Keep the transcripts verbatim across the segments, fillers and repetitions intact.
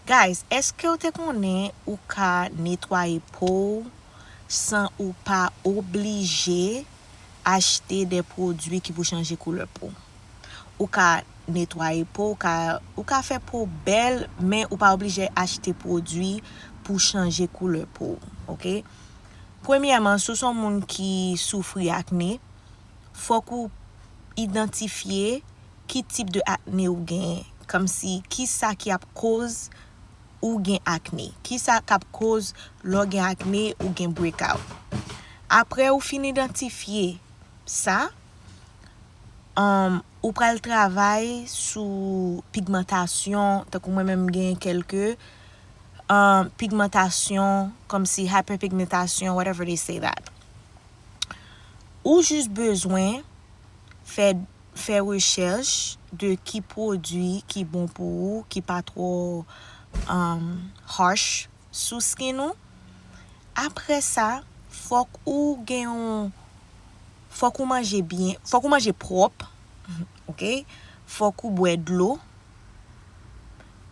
Guys, èske w te konnen ou ka netwaye po w san ou pa oblije achte de pwodui ki pou chanje koulè po w? Ou ka netwaye po w, ou ka, ou ka fè po w bèl, men ou pa oblije achte pwodui pou chanje koulè po w, oke? Premyèman, si w se yon moun ki soufri akne, fòk ou idantifye ki tip de akne ou genyen, kòmsi ki sa ki ap koz ou gen akne, ki sa k ap koz lè w gen akne ou gen breakout. Apre ou fin idantifye sa, um, ou pral travay sou pigmantasyon, tankou mwen menm m gen kèlke um, pigmantasyon, kòmsi hyperpigmentation, whatever they say that. Ou jis bezwen fè, fè rechèch de ki pwodui ki bon pou ou, ki pa twò um, harsh sou skin ou. Apre sa, fòk ou gen yon, fòk ou manje byen, fòk ou manje pwòp, oke? Fòk ou bwè dlo.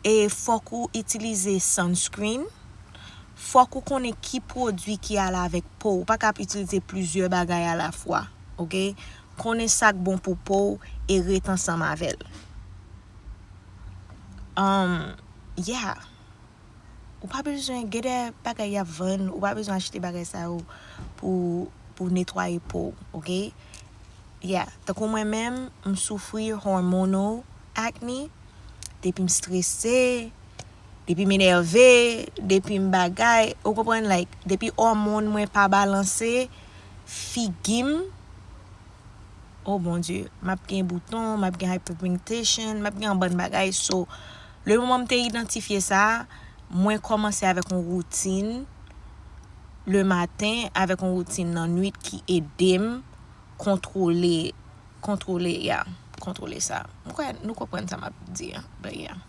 E fòk ou itilize sunscreen. Fòk ou konnen ki pwodui ki ale avèk po w. Ou pa ka ap itilize plizyè bagay alafwa, oke? Konnen sa k bon pou po w e ret ansanm avè l. Um, yeah. Ou pa bezwen, gen de bagay y ap vann, ou pa bezwen achte bagay sa yo pou, pou netwaye po w, oke? Yeah, tankou mwen menm, m soufri hormonal acne. Depi m strese, depi m enève, depi m bagay, ou konprann, like, depi òmòn mwen pa balanse, figi m, oh Bondye, m ap gen bouton, m ap gen hyperpigmentation, m ap gen yon bann bagay. So, le moman m te idantifye sa, mwen kòmanse avèk yon woutin le maten, avèk yon woutin nan nwit ki ede m kontwole, kontwole, yeah, kontwole sa. M kwè nou konprann sa m ap di an, but yeah.